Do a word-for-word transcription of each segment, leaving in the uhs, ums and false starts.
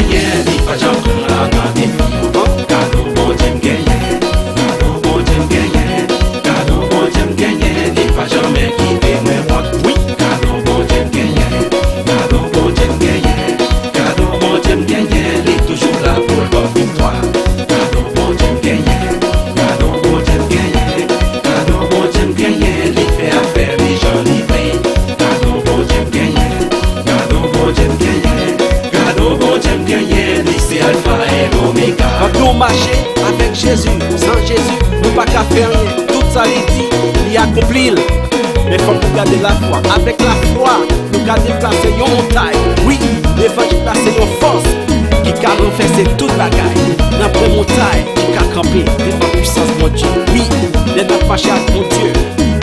genyen, li pa janm pran ladan defi. Kado Bondye m genyen, kado Bondye m genyen, kado Bondye m genyen, li pa janmen kite mwen wont. Wi, kado Bondye m genyen, kado Bondye m genyen, kado Bondye m genyen, li toujou la pou l ban m viktwa. Kado Bondye m genyen, kado Bondye m genyen, kado Bondye m genyen, li fè afè li jan li vle. Kado Bondye m genyen, kado Bondye m genyen, kado Bondye m genyen, li se Alfa e Omega. Ann nou mache avèk Jezi, san Jezi, nou pa ka fè anyen. Tout sa li di, li akonpli l. Men fòk nou gade lafwa. Avèk lafwa, nou ka deplase yon montay. Wi, levanjil la se yon fòs ki ka ranvèse tout bagay. Nan pwen montay ki ka kanpe devan pwisans Bondye. Wi, lè n ap mache ak Bondye,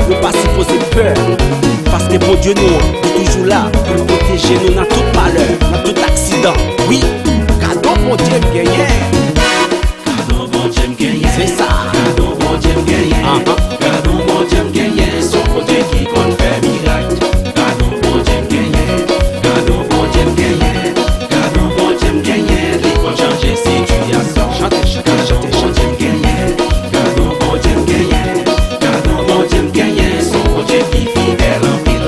nou pa sipoze pè. Paske Bondye nou an, li toujou la pou l pwoteje nou nan tout malè, nan tout aksidan. Wi, kado Bondye m genyen. Kado Bondye m genyen. Se sa. Kado Bondye m genyen. Ahan. Kado Bondye m genyen. Se yon Bondye ki konn fè mirak. Kado Bondye m genyen. Kado Bondye m genyen. Kado Bondye m genyen. Li konn chanje sitiyasyon. Chante, chante, chante, chante. Kado Bondye m genyen. Kado Bondye m genyen. Kado Bondye m genyen. Se yon Bondye ki fidèl anpil.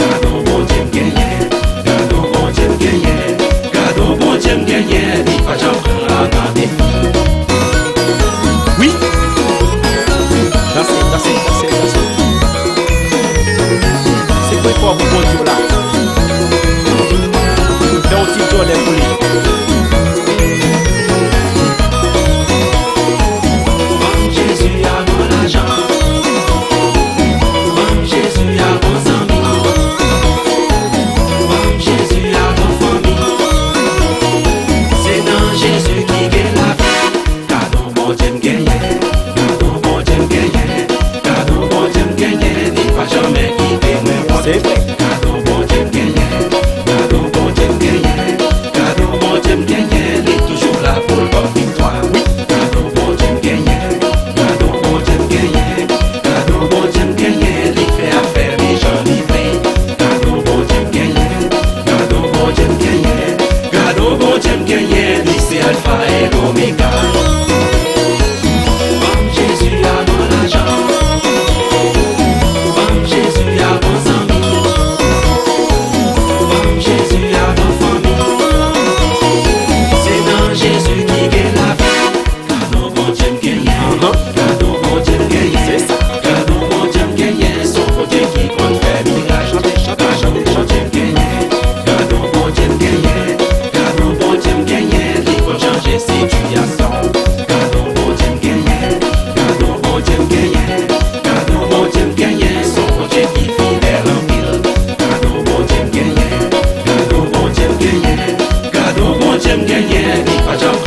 Kado Bondye m genyen. Kado Bondye m genyen. Kado Bondye m genyen. Li pa janm pran ladan defi. Wi. Danse, danse, danse, danse. Se kwen fò pou Bondye w la. Fè yon ti djòlè pou li. Ban m Jezi avan lajan. Ban m Jezi avan zanmi. Ban m Jezi avan fanmi. Se nan Jezi ki gen lavi. Kado Bondye m genyen, kado Bondye m genyen, kado Bondye m genyen, li pa janmen kite mwen wont. Se vre. Kado Bondye m genyen, kado Bondye m genyen, kado Bondye m genyen, li toujou la pou l ban m viktwa. Wi. Kado Bondye m genyen, kado Bondye m genyen, kado Bondye m genyen, li fè afè li jan li vle. Kado Bondye m genyen, kado Bondye m genyen, kado Bondye m genyen, li se Alfa e Omega. Ban m Jezi avan lajan. Ban m Jezi avan zanmi. Ban m Jezi avan fanmi. Se nan Jezi ki gen lavi. Kado Bondye m genyen. Ahan. Kado Bondye m genyen. Se sa. Kado Bondye m genyen. Se yon Bondye ki konn fè mirak. Chante, chante, chante, chante. Kado Bondye m genyen. Kado Bondye m genyen. Kado Bondye m genyen. Li konn chanje sitiyasyon. Kado Bondye m genyen. Kado Bondye m genyen. Kado Bondye m genyen. Se yon Bondye ki fidèl anpil. Kado Bondye m genyen. Kado Bondye m genyen. Kado Bondye m genyen. Li pa janm